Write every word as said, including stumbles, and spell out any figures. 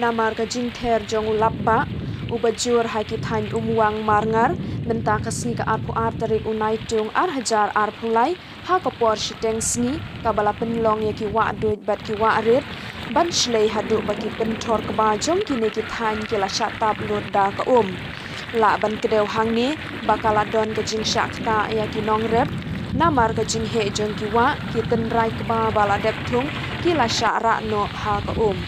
Namar ka jingther jong u lapbah uba jur ha ki thain Umwang, Marngar mynta ka sngi ka arphew ar tarik u Naitung, ar hajar arphew lai, ha ka por shiteng sngi kaba la pynlong ïa ki wah duid bad ki wah rit ban shlei haduh ba ki pynthor kba jong kine ki thain ki la shah tap lut da ka um. Lah ban kdew hangne ba ka la don ka jingshah ktah ïa ki nongrep namar ka jingheh jong ki wah, ki tynrai kba ba la dep thung ki la shah rah noh ha ka um.